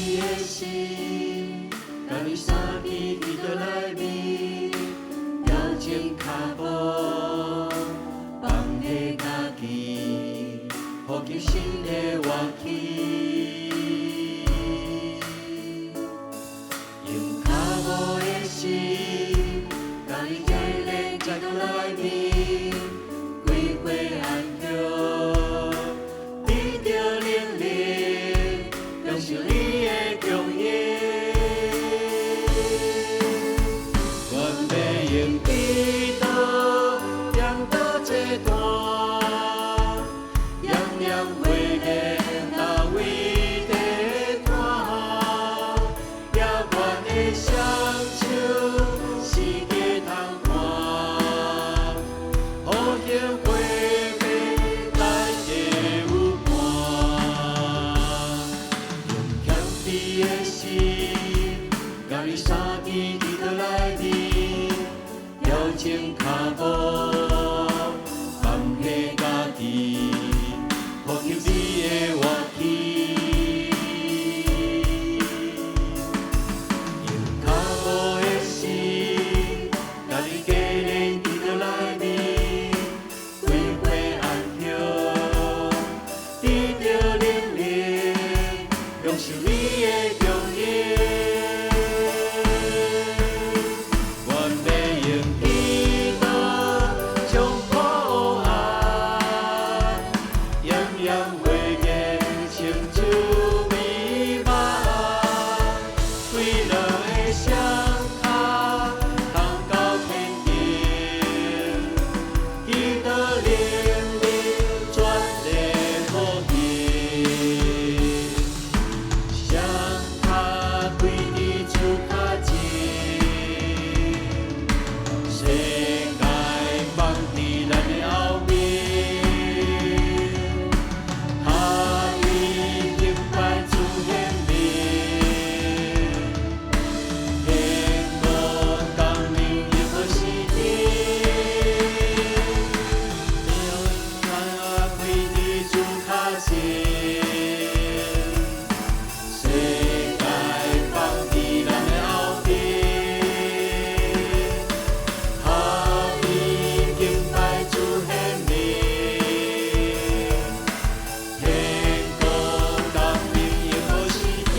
卑的心，共你相支基督內面，調整跤步，放低家己，呼求新的活氣。用跤步的心，共你結連基督內面，歸回安息，得著能力，享受你的供應。阮欲用祈禱顛倒這段，炎炎火熱大衛地毯，也願的雙手世界通看，予興火變大地有伴。用謙卑的心，共你相支基督內面，調整跤步，放低家己，呼求你的活氣。用跤步的心，共你結連基督內面，歸回安息，得著能力，享受你的供應。阮欲用祈禱衝破黑暗，炎炎火熱清酒彌漫，歸落的雙跤通到天頂，基督能力全地好行，雙跤開佇主跤前，世界放佇咱的後面，合一敬拜主顯明，天國降臨永無時天，雙跤開佇主跤前，世界放佇咱的後面，合一敬拜主顯明，天國降臨永無時天。